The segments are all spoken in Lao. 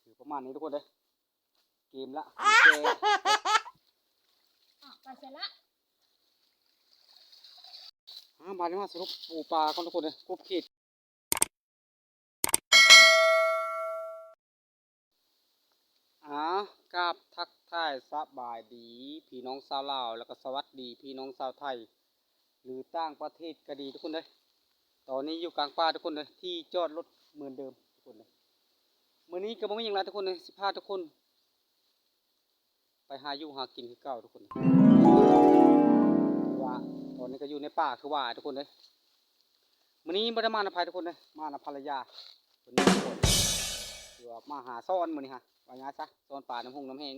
ຖືປະມານນີ້ທຸກຄົນເດີ ເກມລະ ເກມແກ້ ອາ ໄປໃສລະ ອາ ບາດນີ້ມາສະຫຼຸບປູປາກ່ອນທຸກຄົນເດີ ຄົບເຂດ. ອາ ກາບທັກທາຍສະບາຍດີພີ່ນ້ອງຊາວລາວ ແລ້ວກໍສະຫວັດດີພີ່ນ້ອງຊາວໄທ ຫຼືຕ່າງປະເທດກໍດີທຸກຄົນເດີ ຕອນນີ້ຢູ່ກາງປ່າທຸກຄົນເດີ ທີ່ຈອດລົດເໝືອນເດີມທຸກຄົນເດີ ມື້ນີ້ກໍບໍ່ມີຫຍັງຫຼາຍທຸກຄົນເດີ ຊິພາທຸກຄົນ ໄປຫາຢູ່ຫາກິນຄືເກົ່າທຸກຄົນ ຄືວ່າຕອນນີ້ກໍຢູ່ໃນປ່າຄືວ່າທຸກຄົນເອີຍ ມື້ນີ້ບໍ່ໄດ້ມານຳໃຜທຸກຄົນເອີຍ ມານຳພັນລະຍາ ເພິ່ນມີຄົນ ຄືວ່າມາຫາຊ້ອນມື້ນີ້ຫາ ວ່າງ່າຍຊະ ຊ້ອນປານ້ຳຫົງນ້ຳແຫ້ງ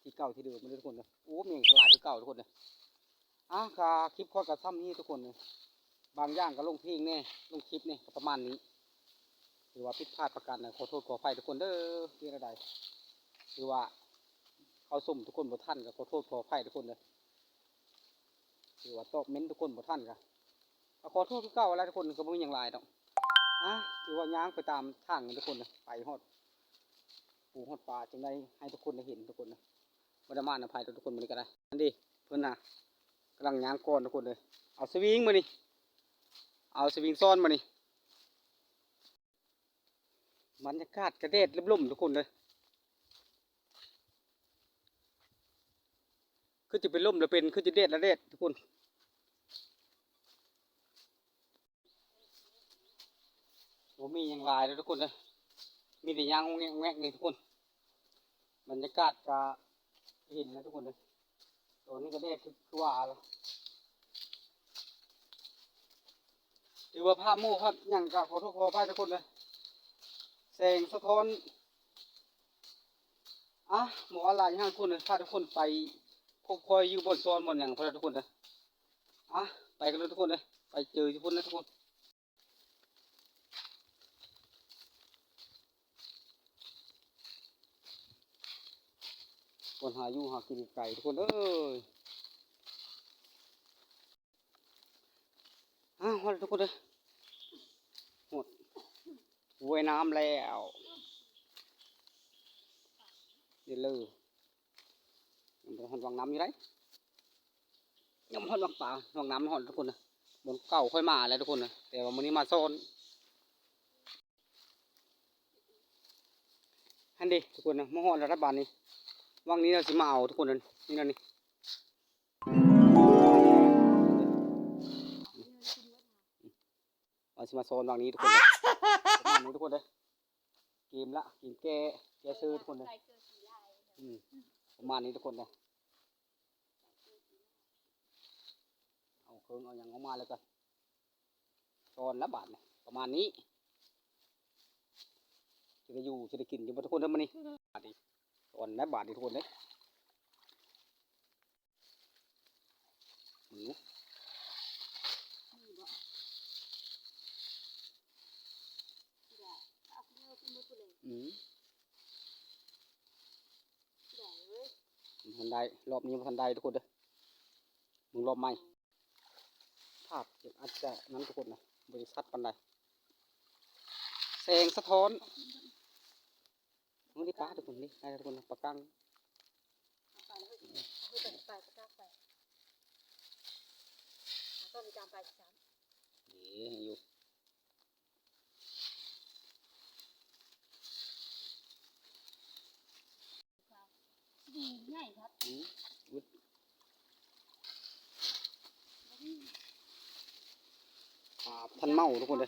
ທີ່ເກົ່າທີ່ເດີມເດີທຸກຄົນເອີຍ ໂອ້ ແມ່ງກໍຫຼາຍຄືເກົ່າທຸກຄົນເອີຍ ອາ ກະຄລິບຂ້ອຍກະຊ່ຳນີ້ທຸກຄົນເອີຍ ບາງຢ່າງກໍລົງເພງແດ່ ລົງຄລິບແດ່ ກໍປະມານນີ້ ຖືວ່າຜິດພາດປະການໃດ ຂໍໂທດຂໍອະໄພທຸກຄົນເດີ ເຮັດແນວໃດ ຖືວ່າເຂົ້າຊົມທຸກຄົນບໍ່ທັນ ກໍຂໍໂທດຂໍອະໄພທຸກຄົນເດີ ຖືວ່າຕອບເມັນທຸກຄົນບໍ່ທັນ ກໍ ກໍຂໍໂທດຄືເກົ່າແຫຼະທຸກຄົນ ກໍບໍ່ມີຫຍັງຫຼາຍດອກ ອາ ຖືວ່າຍ່າງໄປຕາມທາງນີ້ທຸກຄົນເດີ ໄປຮອດປູຮອດປາ ຈຶ່ງໄດ້ໃຫ້ທຸກຄົນໄດ້ເຫັນທຸກຄົນເດີ ບໍ່ໄດ້ມານຳໃຜດອກທຸກຄົນ ມື້ນີ້ກໍໄດ້ ອັນນີ້ເພິ່ນນະ ກຳລັງຍ່າງກ່ອນທຸກຄົນເດີ ເອົາສະວິງມື້ນີ້ ເອົາສະວິງຊ້ອນມື້ນີ້ ບັນຍາກາດກະແດດລົມໆທຸກຄົນເດີ ຄືຈະເປັນລົມລະເປັນ ຄືຈະແດດລະແດດທຸກຄົນ ບໍ່ມີຫຍັງຫຼາຍເດີທຸກຄົນເດີ ມີແຕ່ຍ່າງງອແງກງອແງກນີ້ທຸກຄົນ ບັນຍາກາດກະເຫັນນະທຸກຄົນເດີ ຕອນນີ້ກະແດດຄື ຄືວ່າລະ ຖືວ່າພາບໝູ່ພາບຫຍັງກະຂໍໂທດຂໍອະໄພທຸກຄົນເດີ ແສງສະທ້ອນ ອາ ບໍ່ວ່າຫຼາຍຫຍັງທຸກຄົນເດີ ພາທຸກຄົນໄປພົບພໍ້ຢູ່ບ່ອນຊ້ອນບ່ອນຫຍັງພຸ້ນລະທຸກຄົນເດີ ອາ ໄປກັນເລີຍທຸກຄົນເດີ ໄປເຈີຢູ່ພຸ້ນນະທຸກຄົນ. ຄົນຫາຢູ່ຫາກິນໄກທຸກຄົນເອີຍ ອ້າວ ຮອດແລ້ວທຸກຄົນເອີຍ ຮອດຫ້ວຍນ້ຳແລ້ວ ນີ້ເລີຍ ຍັງບໍ່ຮອດວັງນ້ຳຢູ່ໃດ ຍັງບໍ່ຮອດວັງປາ ວັງນ້ຳຮອດທຸກຄົນເອີຍ ບ່ອນເກົ່າຂ້ອຍມາແລ້ວທຸກຄົນເອີຍ ແຕ່ວ່າມື້ນີ້ມາຊ້ອນ ຫັ້ນເດທຸກຄົນເນາະ ມາຮອດແລ້ວບາດນີ້ ວັງນີ້ລາວຊິມາເອົາທຸກຄົນ ນີ້ນະນີ້ ວ່າຊິມາຊ້ອນວັງນີ້ທຸກຄົນເນາະ ປະມານນີ້ທຸກຄົນເດີ ເກມລະ ເກມແກ້ ແກ້ຊື່ທຸກຄົນເດີ ອືມ ປະມານນີ້ທຸກຄົນເດີ ເອົາເຄື່ອງເອົາຫຍັງອອກມາແລ້ວກໍ ຊ້ອນລະບາດນີ້ ປະມານນີ້ ຊິໄດ້ຢູ່ ຊິໄດ້ກິນຢູ່ບໍ່ທຸກຄົນເດີມື້ນີ້ ບາດນີ້ ຊ້ອນລະບາດນີ້ທຸກຄົນເດີ ເບິ່ງດູ ອືມ ບໍ່ທັນໄດ້ ຮອບນີ້ບໍ່ທັນໄດ້ທຸກຄົນເດີ ເບິ່ງຮອບໃໝ່ ພາບອາດຈະນັ້ນທຸກຄົນນະ ບໍ່ໄດ້ຊັດປານໃດ ແສງສະທ້ອນ ເບິ່ງນີ້ປາທຸກຄົນນີ້ ໄດ້ທຸກຄົນ ປາກັງ ເອີ ເອົາໄປເລີຍ ເອົາໄປ ເອົາໄປ ເອົາໄປ ເອົາໄປ ເອົາໄປ ເອົາໄປ ເອົາໄປ ເອົາໄປ ເອົາໄປ ເອົາໄປ ເອົາໄປ ເອົາໄປ ເອົາໄປ ດີໃຫຍ່ຄັກ ອືມ ປາທັນເມົາທຸກຄົນເດີ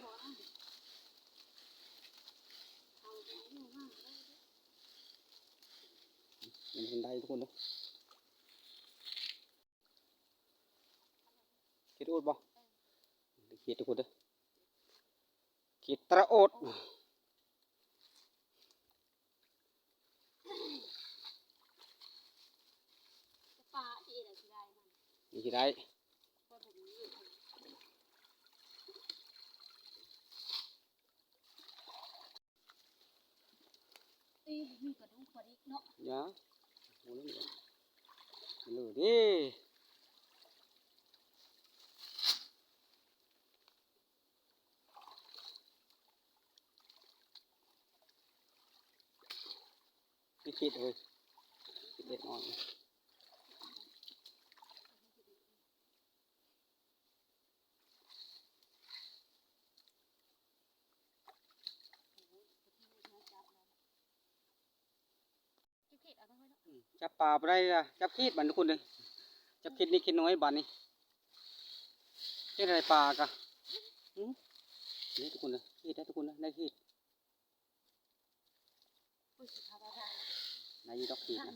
ມັນທັນໄດ້ທຸກຄົນເດີ ເຂດໂອດບໍ່ ເຂດທຸກຄົນເດີ ເຂດຕະໂອດ ປາທີ່ລະຊິໄດ້ມັນ ນີ້ຊິໄດ້ ຕີມີກະດູກກະດິກເນາະ ຢ່າ ເລີເດ້. ຂີດເຮີ້ຍ ຂີດເລັກນ້ອຍ. ຈັບປາບໍ່ໄດ້ລະ ຈັບຂີດບາດນີ້ທຸກຄົນເອີຍ ຈັບຂີດເລັກຂີດນ້ອຍບາດນີ້ ຈັ່ງໄດ້ປາກະ ອື ນີ້ທຸກຄົນເອີຍ ຂີດໄດ້ທຸກຄົນເອີຍ ໄດ້ຂີດ ໄດ້ຢູ່ດອກຂີດນະ.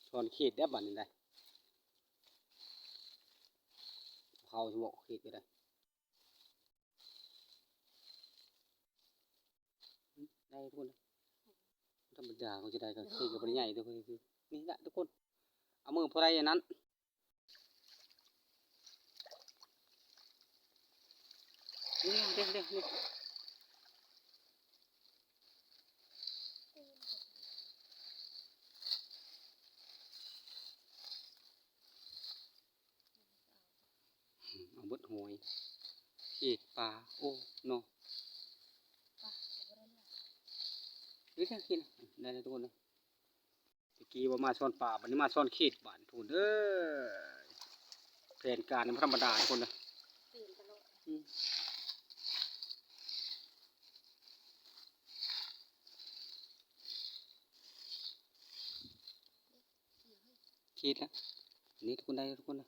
ຊ່ອນຂີດແດ່ບາດນີ້ໄດ໋ ເຂົາຊິບອກຂີດກໍໄດ້ ໄດ້ທຸກຄົນ ທຳມະດາເຂົາຈະໄດ້ກໍຄື ກໍບໍ່ໄດ້ໃຫຍ່ທຸກຄົນ ນີ້ລະທຸກຄົນ ເອົາມືພໍໄດ້ອັນນັ້ນ ນີ້ເດ້ ນີ້ ເອົາເບິດຫອຍ ຂີດປາ ໂອ້ເນາະ ນີ້ແທ້ກິນ ໄດ້ແລ້ວທຸກຄົນເດີ ຕະກີ້ວ່າມາຊ່ອນປາ ບາດນີ້ມາຊ່ອນຂີດບາດທຸກຄົນເດີ ແຜນການບໍ່ທຳມະດາທຸກຄົນເດີ ອືມ ຂີດແລ້ວ ນີ້ທຸກຄົນ ໄດ້ທຸກຄົນເດີ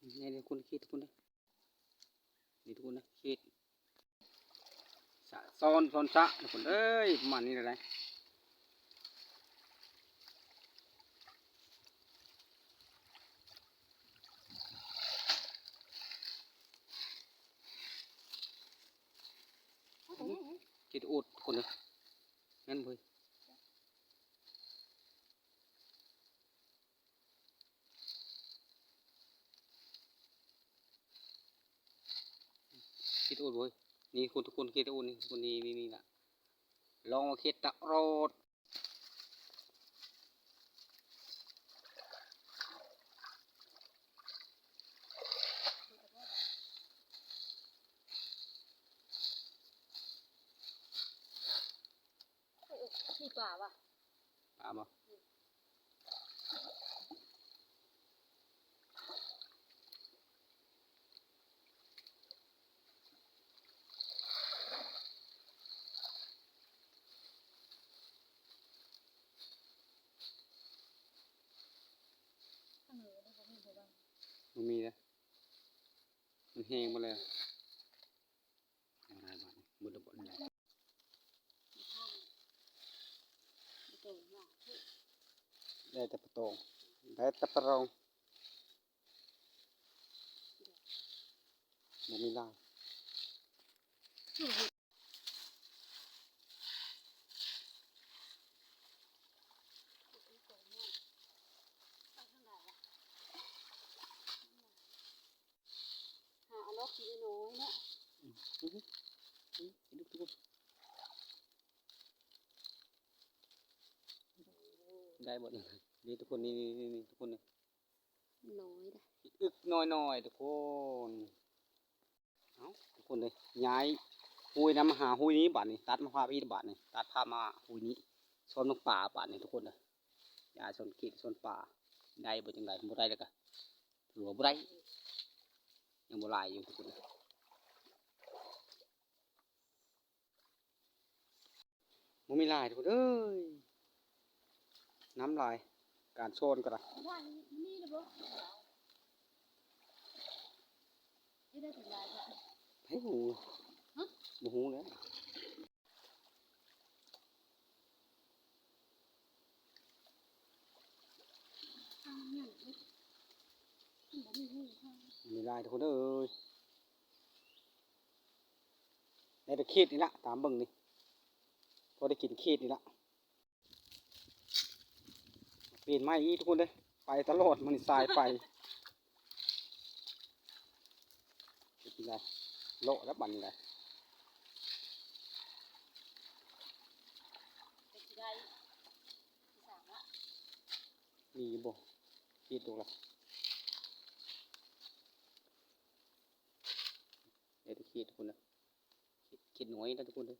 ນີ້ທຸກຄົນ ຂີດທຸກຄົນເດີ ນີ້ທຸກຄົນເດີ ຂີດ ສະ ຊ້ອນ ຊ້ອນສະ ທຸກຄົນເອີຍ ປະມານນີ້ແຫຼະ ຂີດອຸດ ທຸກຄົນເອີຍ ແມ່ນບໍ່? ຂີດອຸດເວີຍ ນີ້ຄຸນ ທຸກຄົນ ຂີດອຸດນີ້ ທຸກຄົນ ນີ້ ນີ້ ນີ້ລະ ລອງວ່າຂີດຕະໂລດ ເອີ ມີປາວະ ປາບໍ່? ບໍ່ມີເດ້ ມັນແຫ້ງໝົດແລ້ວ. ໄດ້ແຕ່ປາຕອງ ໄດ້ແຕ່ປາຕອງ ບໍ່ມີຫຼາຍ. ຫາເອົາດອກສີນ້ອຍເນາະ ອືມ ອືມ ອືມ ໄດ້ບໍ່ນີ້? ນີ້ທຸກຄົນ ນີ້ ນີ້ ນີ້ ນີ້ ທຸກຄົນ ນີ້ ນ້ອຍເດ້ ອຶກນ້ອຍໆ ທຸກຄົນ. ເອົ້າ ທຸກຄົນເອີຍ ຍ້າຍຫ້ວຍນັ້ນມາຫາຫ້ວຍນີ້ບາດນີ້ ຕັດມາພາບອີກບາດນີ້ ຕັດພາບມາຫ້ວຍນີ້ ຊ້ອນນ້ຳປາບາດນີ້ ທຸກຄົນເອີຍ ຍ້າຍຊ່ອນຂີດຊ່ອນປາ ໄດ້ບໍ່ຈັ່ງໃດ ບໍ່ໄດ້ແລ້ວກະຖືວ່າບໍ່ໄດ້ ຍັງບໍ່ຫຼາຍຢູ່ ທຸກຄົນເອີຍ. ບໍ່ມີຫຼາຍທຸກຄົນເອີຍ ນ້ຳຫຼາຍ ການຊ້ອນກໍໄດ້ ໃຜຮູ້ ຮະ ບໍ່ຮູ້ແຫຼະ. ມີຫຼາຍທຸກຄົນເອີຍ ໄດ້ແຕ່ຂີດນີ້ລະ ຕາມເບິ່ງນີ້ ພໍໄດ້ກິນຂີດນີ້ລະ. ປ່ຽນໃໝ່ອີກທຸກຄົນເດີ ໄປຕະຫຼອດມື້ນີ້ ສາຍໄປ ເຮັດຈັ່ງໃດ ເລາະແລ້ວບັດນີ້ໄດ໋. ໄປຊິໄດ້ ໄປ ມີຢູ່ບໍ່? ຂີດຕົກລະ ໄດ້ແຕ່ຂີດທຸກຄົນເດີ ຂີດໜ້ອຍນະທຸກຄົນເດີ.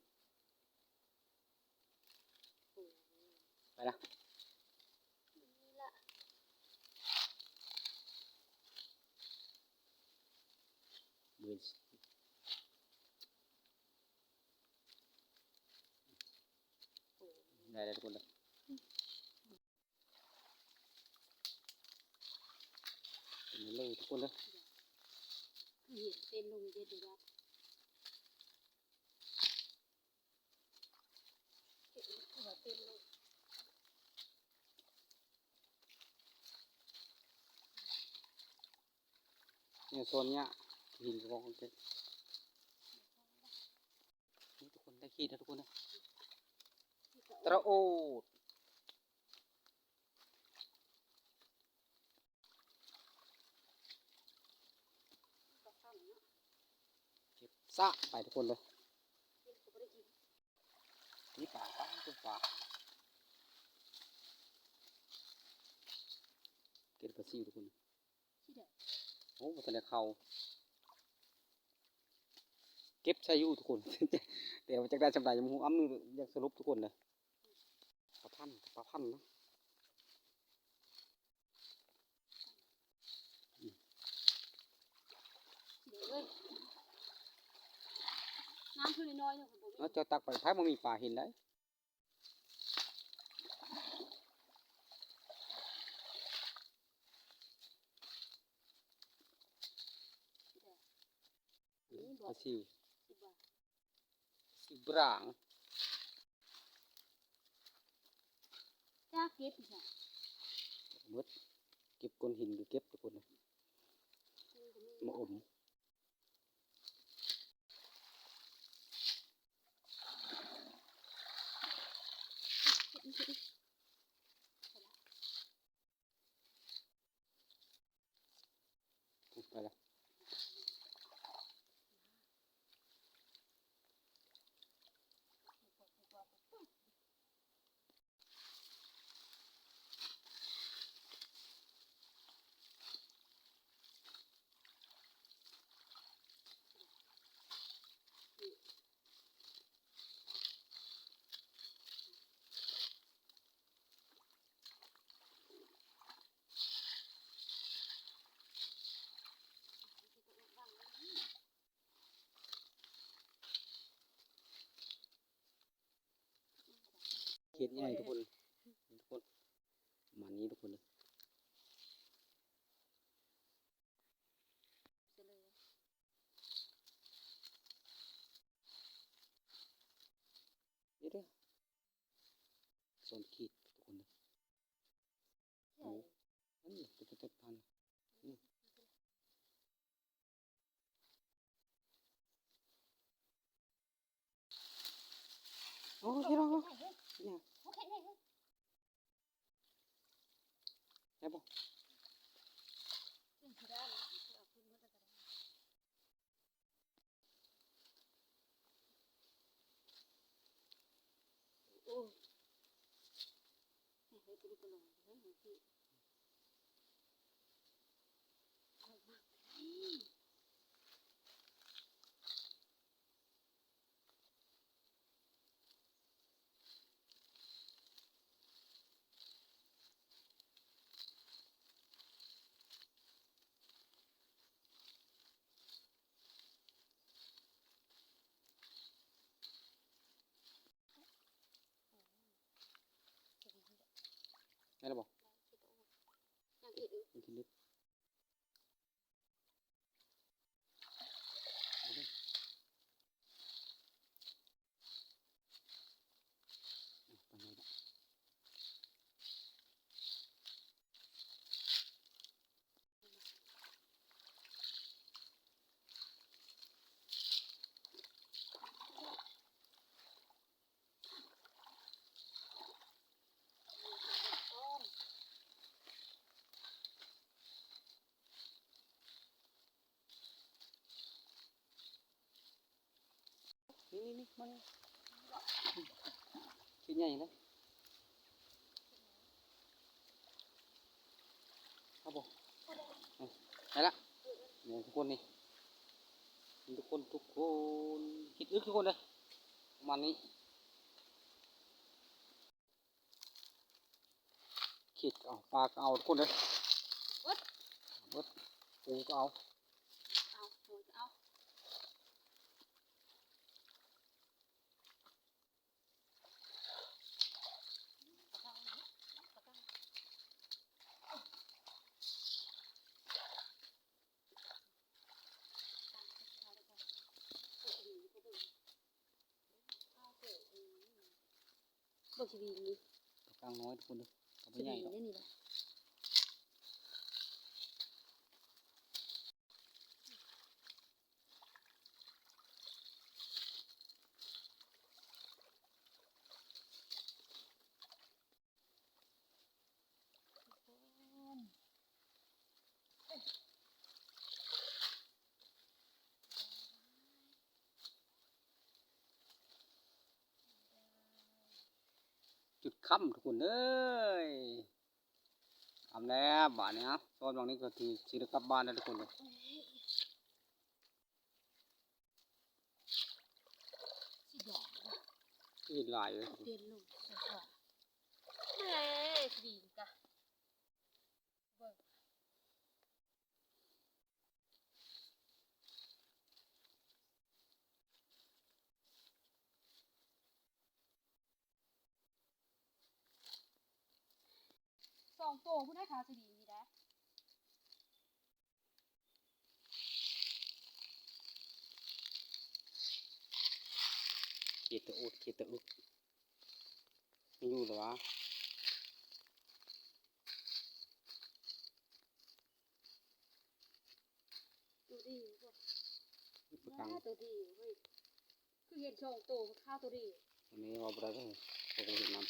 ໄປລະ ໄດ້ແລ້ວທຸກຄົນເດີ. ເປັນເລີຍທຸກຄົນເດີ ເຫັນເຕັມລົງເດັດຢູ່ດອກ ເຫັນເຕັມລົງ ນີ້ໂຊນເນີ້ຍ ຫີນກະບອກເກັບ ນີ້ທຸກຄົນ ໄດ້ຂີດແລ້ວທຸກຄົນເດີ ຕະໂອດ. ເກັບຊະໄປທຸກຄົນເດີ ນີ້ປາ ປາ ປາ ເກັບປາຊິວທຸກຄົນ ໂອ້ ບໍ່ທັນໄດ້ເຂົ້າ ເກັບໃສ່ຢູ່ທຸກຄົນ ແຕ່ວ່າຈັກໄດ້ສ່ຳໃດຍັງບໍ່ຮູ້ ອ້ຳມືຢາກສະຫຼຸບທຸກຄົນເດີ. ປາພັນ ປາພັນນະ ເອີຍ ນ້ຳຄືນ້ອຍໆ ເນາະ ເຈົ້າຕັກໄປ ໃຜບໍ່ມີປາເຫັນໄດ ປາຊິວ ຊິບາງ ຈາກເກັບອີກ ໝົດ ເກັບກ້ອນຫີນກະເກັບທຸກຄົນ ມາອົມ. ໄປລະ ເຂດໃຫຍ່ທຸກຄົນ ທຸກຄົນ ປະມານນີ້ທຸກຄົນເດີ ເດີ ສອງຂີດທຸກຄົນເດີ. ໂອ້ ອັນນີ້ເປັນເຈັດພັນ ນີ້ ໂອ້ ພີ່ນ້ອງ ໄດ້ບໍ່? ໂອ້ ໃຫ້ເພິ່ນໄປລອງເບິ່ງ ເພິ່ນຊິ ໄດ້ແລ້ວບໍ່? ຍັງອີກ ຍັງອີກ. ນີ້ໆໆ ມານີ້ ເຂດໃຫຍ່ເດ້. ໄດ້ລະ ນີ້ທຸກຄົນ ນີ້ ນີ້ທຸກຄົນ ທຸກຄົນ ເຮັດອຶກທຸກຄົນເດີ ປະມານນີ້ ເຂດກໍເອົາ ປາກໍເອົາທຸກຄົນເດີ ເບິດ ເບິດ ປູກໍເອົາ ເອົາ ປູກໍເອົາ. ເບິ່ງຊິດີນີ້ ປາກາງນ້ອຍທຸກຄົນເດີ ປາກາງໃຫຍ່ເນາະ ຊິດີນີ້ນະ. ຈຸດຄ່ຳທຸກຄົນເອີຍ ຄ່ຳແລ້ວບາດນີ້ ເອົາ ຕອນຫວ່າງນີ້ກໍຖືຊິໄດ້ກັບບ້ານແລ້ວທຸກຄົນເອີຍ. ຊິດອກ ຄືເຫັນຫຼາຍເລີຍ ເປັນລູກສວຍໆ ເອີຍ ຊິດີກະ ເບິ່ງ ສອງໂຕພຸ້ນເດ້ ຂາວຊິດີນີ້ໄດ໋. ເຂດຕະອຸດ ເຂດຕະອຸດ ຢູ່ແລ້ວຫວາ? ໂຕດີບໍ່? ປາກາງ ໂຕດີເວີຍ ຄືເຫັນສອງໂຕ ຂາວໂຕດີ ອັນນີ້ເວົ້າບໍ່ໄດ້ເດີ ເຂົາບໍ່ເຫັນນຳ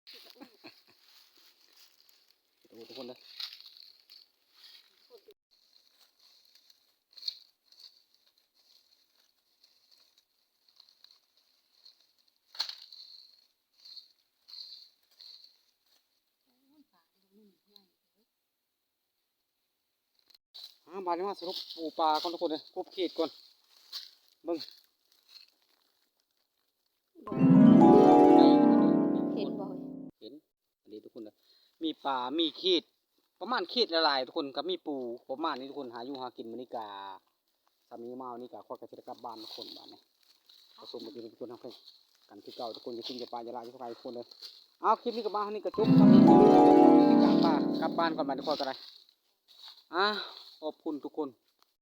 ເຂດຕະອຸດ ເຂດຕະອຸດທຸກຄົນເດີ. ອ່າ ບາດນີ້ມາສະຫຼຸບປູປາກ່ອນທຸກຄົນເດີ ກົບເຂດກ່ອນ ເບິ່ງ ເຫັນບໍ່? ເຫັນ ອັນນີ້ທຸກຄົນເດີ ມີປາ ມີເຂດ ປະມານເຂດຫຼາຍໆ ທຸກຄົນ ກໍມີປູປະມານນີ້ທຸກຄົນ ຫາຢູ່ຫາກິນມື້ນີ້ກະ ສ່ຳນີ້ມາ ມື້ນີ້ກະຂ້ອຍກໍຊິໄດ້ກັບບ້ານທຸກຄົນ ບາດນີ້ ປະຊຸມໄປທີ່ທຸກຄົນ ເຮົາກັນຄືເກົ່າທຸກຄົນ ຢ່າຖິ້ມຢ່າປາ ຢ່າລາ ຢ່າທຸກໃຫ້ທຸກຄົນເດີ. ເອົາ ຄລິບນີ້ກໍມາເທົ່ານີ້ກໍຈົບ ກັບບ້ານ ກັບບ້ານກ່ອນ ບາດນີ້ຂ້ອຍກໍໄດ້ ອ່າ ຂອບຄຸນທຸກຄົນ